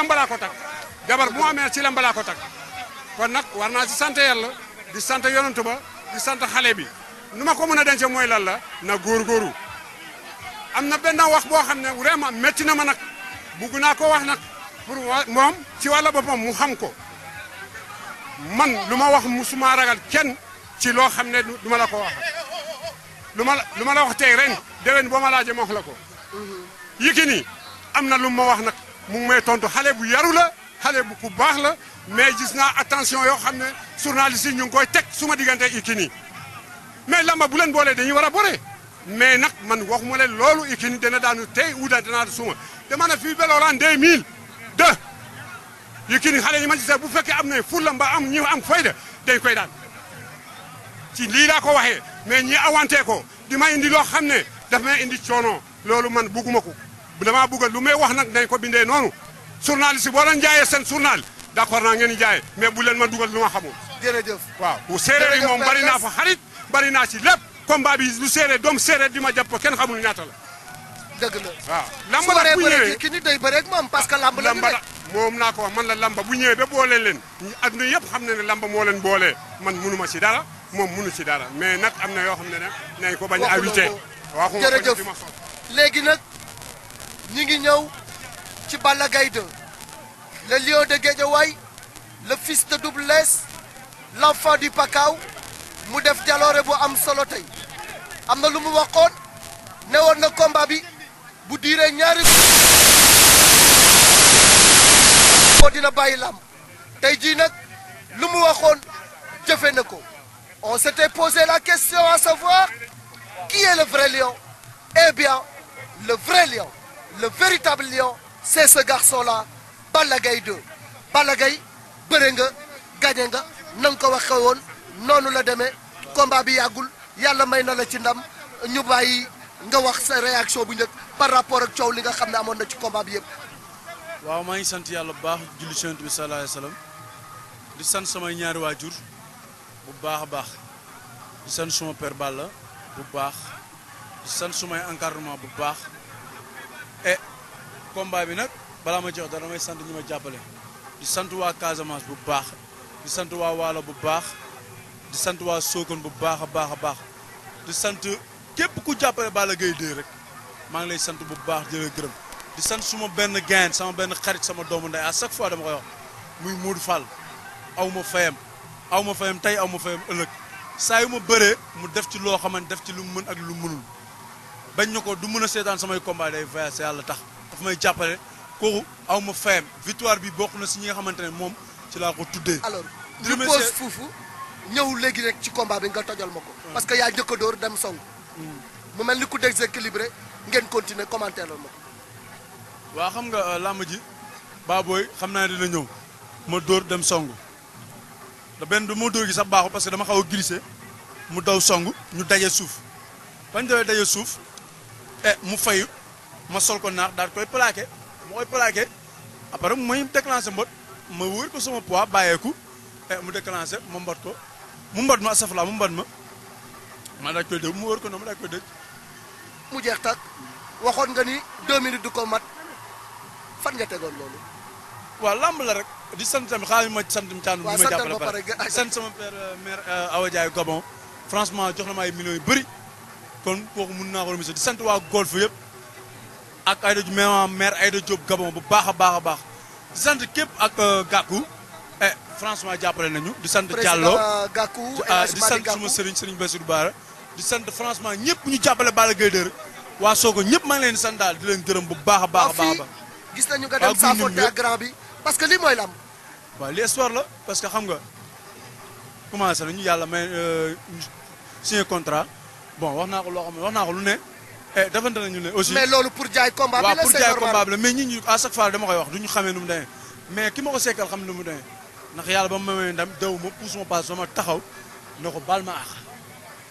lamba laa ko takk jabar bu mu amee ci lamba laa ko takk kon nag war naa ci sant yàlla di sant yonantu ba di sant xale bi nu ma ko mën a denc mooy lan la na góorgóoru am na benn wax boo xam ne vraiment métti na ma nag bugg naa ko wax nag pour moom ci wàlla boppam mu xam ko man lu ma wax musuma ragal kenn ci loo xam ne du ma la ko wax lu ma la wax tey ren déwén boo ma laajee ma wax la ko Yékini am na lu ma wax nag mu ngi may tontu xale bu yaru la xale bu ku baax la mais gis naa attention yoo xam ne journaliste yi ñu ngi koy teg suma diggante Yékini mais lamba bu leen boolee dañuy war a bore mais nag man waxuma leen loolu Yékini dana daanu tey uda dana suma dama ne fii Belorane 2002 Yékini xale yi ma gisee bu fekkee am na fulla mba am ñi am fayda dañ koy daan ci lii laa ko waxee mais ñi awante ko di ma indi loo xam ne daf may indi coono loolu man bugguma ko damaa bugga lu may wax nag dañ ko bindee noonu journaliste boo leen jaayee seen journal d'accord naa ngeen di jaayee mais bu leen ma dugal lu ma xamul. jërëjëf waaw bu séeréer yi moom bari naa fa xarit bari naa ci lépp combat bi lu séeréer doom séeréer di ma jàpp kenn xamul ñaata la. dëgg la waaw lamba la bu ñëwee Yékini day bëre ak moom parce que lamb la lamba la moom naa ko wax man la lamba bu ñëwee ba boole leen adduna yëpp xam ne ne lamba moo leen boolee man munu ma ci dara moom munu ci dara mais nag am na yoo xam ne nag nañ ko bañ a éviter. waxuma ko jërëjëf léegi nag ñi ngi ñëw ci Balla Gaye 2 le lion de Guédiawaye le fils de Double Less l'enfant du Pakao mu def jaloore bu am solo tey am na lu mu waxoon ne woon na combat bi bu diiree ñaari moo dina bàyyi làmb tey jii nag lu mu waxoon jëfe na ko on s'était posé la question à savoir qui est le vrai lion? Eh bien le vrai lion, le véritable lion, c'est ce garçon-là, Balla Gaye 2. Balla Gaye bëre nga gañe nga na nga ko waxee woon noonu la demee combat bi yàggul yàlla may na la ci ndam ñu bàyyi nga wax sa réaction bu njëkk par rapport ak coow li nga xam ne amoon na ci combat bi yëpp. waaw maa ngi sant yàlla bu baax julli ci Yonent bi sallallahu alayhi wa sallam di sant samay ñaari waajur bu baax a baax di sant suma père Balla bu baax di sant sumay encadrement bu baax et combat bi nag balaa ma jox dara damay sant ñi ma jàppale di sant waa Casamance bu baax di sant waa Waalo bu baax di sant waa Sokone bu baax a baax a baax di sant képp ku jàppale Balla Gaye 2 rek maa ngi lay sant bu baax di la gërëm di sant suma benn gain sama benn xarit sama doomu ndey à chaque fois dama koy wax muy Modou Fall aw ma fayam tey aw ma fayam ëllëg saa yu ma bëree mu def ci loo xamante def ci lu mu mën ak lu mu mënul bañ na ko du mën a seetaan samay combat day voyage yàlla tax daf may jàppale kooku aw ma fayam victoire bi bokk na si ñi nga xamante ne moom ci laa ko tuddee. alors ñu pose foofu ñëw léegi rek ci combat bi nga tojal ma ko. parce que yaa njëkk a dóor dem song. mu mel ni ku déséquilibré ngeen continuer commentaire la ma ko. waaw xam nga làmb ji baabooy xam naa dina ñëw ma dóor dem song da benn du ma dóor gi sax baaxul parce que dama xaw a glissé mu daw song ñu daje suuf bañ dawee daje suuf mu fayu ma sol ko naax daal koy plaqué ma koy plaqué après mu may déclenché mbot ma wër ko sama poids bàyyeeku mu déclenché ma mbot ko mu mbot ma asafla mu mbot ma daaj koy dëj mu wër ko noonu ma daaj koy dëj mu jeex tak waxoon nga ni 2 minutes du ko mat fan nga tegoon loolu. waaw lamb la rek di sant tamit xaaral ma sant mi cànn bi ma jàppale pare sant sama père mère Awa Diaye Gabon franchement jox na ma ay millions yu bëri kon kooku mun naa ko remercier di sant waa golf yëpp ak Aïda mère Aïda Diop Gabon bu baax a baax a baax di sant képp ak Gakou franchement jàppale nañu di sant Diallo di sant suma Serigne Bassirou Bara di sant franchement ñëpp ñu jàppale Balla Gaye 2 waa Sokone ñëpp maa ngi leen di sant daal di leen gërëm bu baax a baax a baax gis nañu nga dem saafonte ak grand bi parce que lii mooy lamb. waaw li histoire la parce que xam nga commencé nañu yàlla may signé contrat bon wax naa ko loo xam ne wax naa ko lu ne defante nañu ne aussi. mais loolu pour jaay combat bi la pour jaay combat bi la mais ñi ñu à chaque fois dama koy wax du ñu xamee nu mu demee mais ki ma ko sekkal xam nu mu demee ndax yàlla ba mu may ndam daw ma pousse ma passe sama taxaw ne ko baal ma àq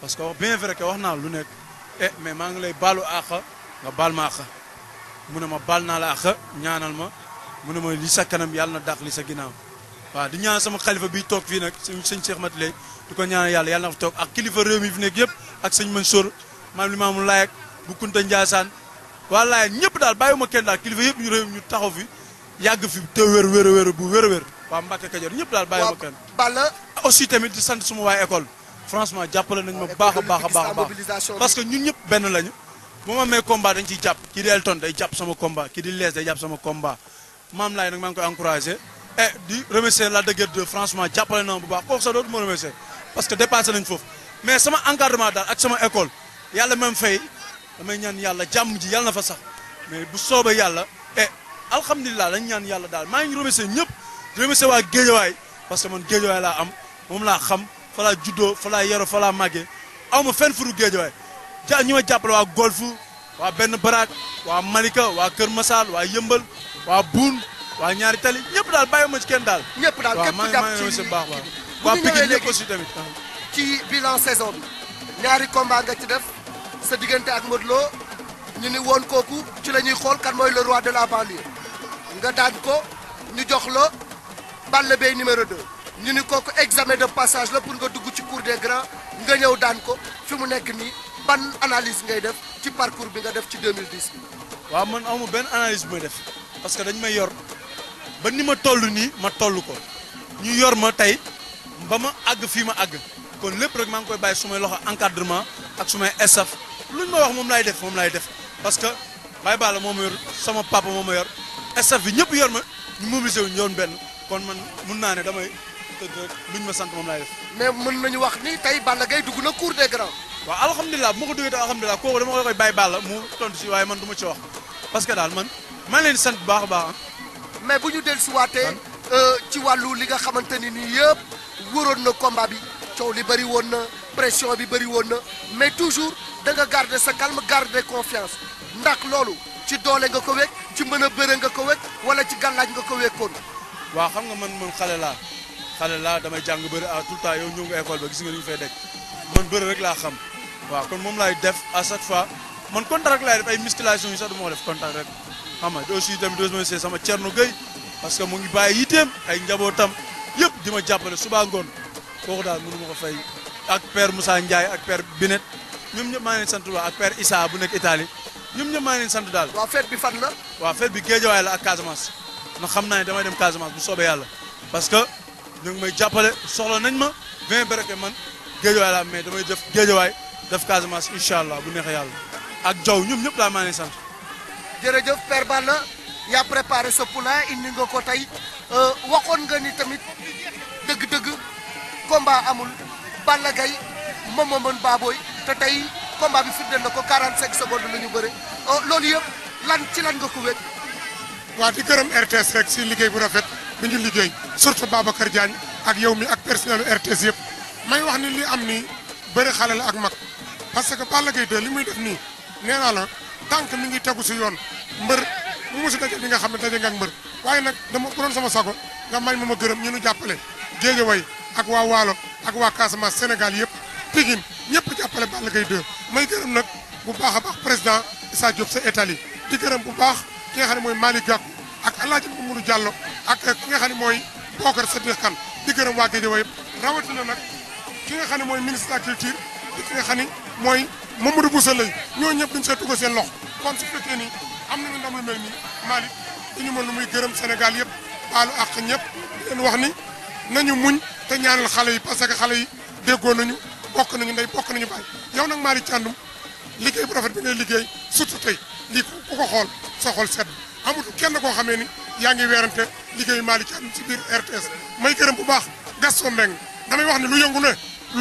parce que bien vrai que wax naa lu nekk mais maa ngi lay baalu àq nga baal ma àq mu ne ma baal naa la àq ñaanal ma mu ne ma li sa kanam yàlla na dàq li sa ginnaaw waaw di ñaan sama xalifa bi toog fii nag sëñ Cheikh Mat Lay di ko ñaanal yàlla na fa toog ak kilifa réew mi fi nekk yëpp ak sëñ Mansour maam li maamu Laye bu Kunta Ndiassane waa Laye ñëpp daal bàyyiwuma kenn daal kilifa yëpp ñu réew ñu taxaw fi yàgg fi te wér bu wér waa Mbacke Kajoor ñëpp daal bàyyi ma kenn. Balla aussi tamit di sant suma waa école franchement jàppale nañ ma baax a baax parce que ñun ñëpp benn lañu bu ma mee combat dañ ciy jàpp kii di Elton day jàpp sama combat kii di Lees day jàpp sama combat maam laay nag maa ngi koy encouragé et di remercier la de guerre 2 franchement jàppale na ma bu baax kooku sax dootu ma remercier parce que dépassé nañ foofu mais sama encadrement daal ak sama école yàlla même fay damay ñaan yàlla jàmm ji yàlla na fa sax mais bu soobee yàlla et alhamdulilah dañ ñaan yàlla daal maa ngi remercier ñëpp remercier waa Géejawaay parce que man Géejawaay laa am moom laa xam fa laa juddoo fa laa yaroo fa laa màggee aw ma fenn furu Géejawaay ñi ma jàppale waa Golf waa Benn Baraak waa Malika waa Kër Massal waa Yëmbal waa Buun waa Ñaari Tali ñëpp daal bàyyi ma ci kenn daal. ñëpp daal képp ku jàpp ci baax baax. bu waa ñu Pikine ñëwee ñëpp aussi tamit. ci bilan saison bi ñaari combat nga ci def sa diggante ak Modou Lo ñu ni woon kooku ci la ñuy xool kan mooy le roi de la banlieue nga daan ko ñu jox la Balla Gaye numéro 2 ñu ni kooku examen de passage la pour nga dugg ci cour des grands nga ñëw daan ko fi mu nekk nii ban analyse ngay def ci parcours bi nga def ci 2010 bi. waaw man amu benn analyse bu may def parce que dañ may yor ba ni ma toll nii ma toll ko ñu yor ma tey ba ma àgg fii ma àgg kon lépp rek maa ngi koy bàyyi sumay loxo encadrement ak sumay staff luñ ma wax moom laay def parce que Baye Balla moo ma yor sama papa moo ma yor staff bi ñëpp yor ma ñu mobilisé wu ñu yoon benn kon man mun naa ne damay tëdd rek luñ ma sant moom laay def. mais mën nañu wax ni tey Balla Gaye dugg na cour des grands. waaw alhamdulilah bu ma ko duggee te alhamdulilah kooku dama koy bàyyi Balla mu tontu si waaye man du ma ci wax parce que daal man maa ngi leen di sant bu baax a baax. mais bu ñu dellusiwaatee ci wàllu li nga xamante ni nii yëpp wóoroon na combat bi coow li bëri woon na pression bi bëri woon na mais toujours da nga garder sa calme garder confiance ndax loolu ci doole nga ko wekk ci mën a bëre nga ko wekk wala ci gàllaaj nga ko wekkoon. waaw xam nga man xale laa damay jàng bëri à tout le temps yow ñëw nga école ba gis nga ni ñu fay dekk man bëri rek laa xam waaw kon moom laay def à chaque fois man contact rek laay def ay musculation yi sax du ma ko def contact rek xam nga aussi tamit doo ma see sama Thierno Gueye parce que mu ngi bàyyi yiteem ay njabootam yëpp di ma jàppale suba ngoon kooku daal mënu ma ko fay ak père Moussa Ndiaye ak père Binet ñoom ñëpp maa ngi leen sant waa ak père Issa bu nekk Italie ñoom ñëpp maa ngi leen sant daal. waaw fête bi fan la. waaw fête bi Guédiawaye la ak Casamance ndax xam naa ne damay dem Casamance bu soobee yàlla parce que ñu ngi may jàppale soxla nañ ma 20 bereke man Guédiawaye la mais damay def Guédiawaye def Casamance incha allah bu neexee yàlla ak Jaw ñoom ñëpp daal maa ngi leen sant. jërëjëf Père Balla yaa préparé sa poulain indi nga ko tey waxoon nga ni tamit dëgg-dëgg combat amul Balla Gaye moom moo mën Baboy te tey combat bi firndeel na ko 45 secondes la ñu bëre loolu yëpp lan nga ko wékk. waa di gërëm RTS rek si liggéey bu rafet bi ñu liggéey surtout Babacar Diagne ak yow mi ak personnel RTS yëpp may wax ni li am nii bëri xale la ak mag parce que Balla Gaye 2 li muy def nii nee naa la tànk mi ngi tegu si yoon mbër mu musi daje li nga xam ne daje nga ak mbër waaye nag dama bu doon sama sago nga may ma gërëm ñu nu jàppale Guédiawaye ak waa Waalo ak waa Casamance Sénégal yëpp Pikine ñëpp jàppale Balla Gaye 2 may gërëm nag bu baax a baax président Issa Diop sa Italie di gërëm bu baax ki nga xam ne mooy Malick Gakou ak El Hadj Mamadou Diallo ak ki nga xam ne mooy Bokar Sadikh Kane di gërëm waa Guédiawaye yëpp rawatina nag ki nga xam ne mooy ministre de la culture di ki nga xam ne mooy Mamadou Boussa Leye ñoo ñëpp dañu see tugg seen loxo kon su fekkee ni am nañu ndam lu mel nii Malick dañu mën lu muy gërëm Sénégal yëpp baalu àq ñëpp di leen wax ni nañu muñ te ñaanal xale yi parce que xale yi déggoo nañu bokk nañu ndey bokk nañu baay yow nag Malick Thiandoum liggéey bu rafet bi ngay liggéey surtout tey lii ku ko xool sa xol sedd amutu kenn koo xamee ni yaa ngi weerante liggéeyu Malick Thiandoum ci biir RTS may gërëm bu baax Gaston Mbengue damay wax ni lu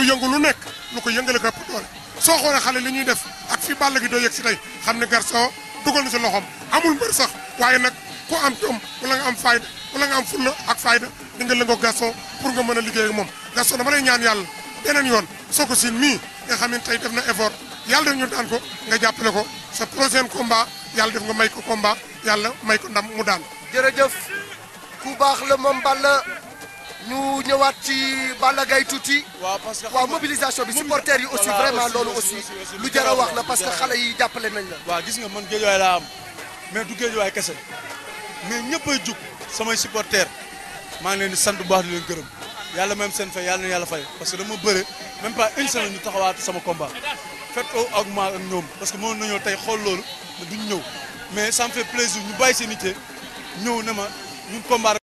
yëngu lu nekk lu ko yëngale ko ëpp doole soo xoolee xale li ñuy def ak fi Balla gi doo yegg si tey xam ne Gaston dugal na si loxoom amul mbër sax waaye nag ku am jom wala nga am fayda wala nga am fulla ak fayda di nga lëngoo Gaston pour nga mën a liggéey ak moom Gaston dama lay ñaan yàlla beneen yoon soo ko siin mii nga xam ne tey def na effort yàlla def ñu daan ko nga jàppale ko sa prochain combat yàlla def nga may ko combat yàlla may ko ndam mu daan. jërëjëf ku baax la moom Balla ñu ñëwaat ci Balla Gaye tuuti. waaw parce que waaw mobilisation bi supporters yi aussi vraiment loolu aussi lu jar a wax la parce que xale yi jàppale nañ la. waaw gis nga man Guédiawaye laa am mais du Guédiawaye kese mais ñëppay jug samay supporters maa ngi leen di sant bu baax di leen gërëm yàlla même seen fay yàlla na yàlla fay parce que dama bëre même pas une semaine ñu taxawaat sama combat fait ak ma ak ñoom parce que mënoon nañoo tey xool loolu mais duñ ñëw mais ça me fait plaisir ñu bàyyi seen ité ñëw ne ma ñun combat